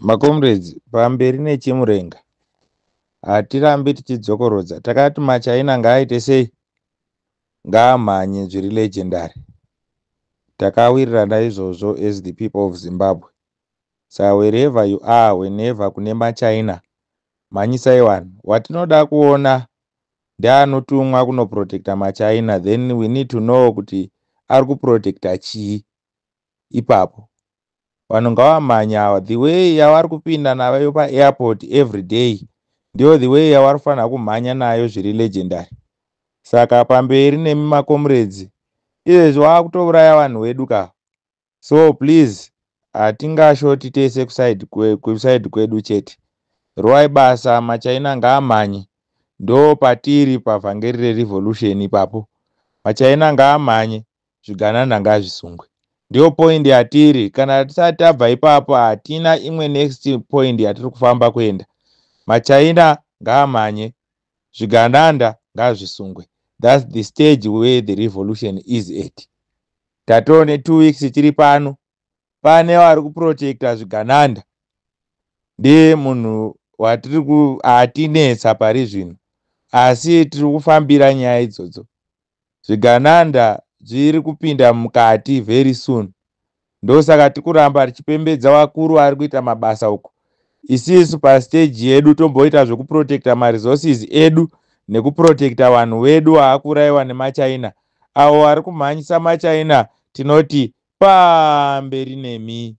Macomrades, pamberi nechimurenga. Hatirambi tichidzokorodza. Takati maChina ngaaite sei? Ngaamhanye zviri legendary. Takawirirana izvozvo as the people of Zimbabwe. Saka wherever you are, whenever kune maChina, mhanyisai vanhu. Watinoda kuona ndeanotumwa kunoprotecta maChina, then we need to know kuti ari kuprotecta chii ipapo. Vanhu ngavamhanye ava. The way yavari kupinda nayo paairport every day ndiyo the way yavari kufanira kumhanya nayo zviri legendary. Saka pamberi nemi macomrades. Izvezvi vakutouraya vanhu vedu ka. So please, hatingashoti tese kuside kwedu chete. Rovai basa, maChina ngaamhanye. Ndo patiri pavhangeri rerevolution ipapo. MaChina ngaamhanye, zvigananda ngazvisungwe. Ndiyo point yatiri. Kana tisati tabva ipapo, hatina imwe next point yatiri kufamba kuenda. MaChina ngaamhanye, zvigananda ngazvisungwe. That's the stage where the revolution is at. Tatone 2 weeks tiri pano, pane vari kuprotecta zvigananda. Ndiye munhu watiri atinetsa pari zvino, asi tiri kufambira nyaya idzodzo. Zvigananda zviri kupinda mukati very soon. Ndosaka tiri kuramba tichipembedza vakuru vari kuita mabasa uko. Isisu pastage yedu tomboita zvekuprotecta maresources edu nekuprotecta vanhu vedu vaakuurayiwa nemaChina. Avo vari kumhanyisa maChina, tinoti pamberi nemi.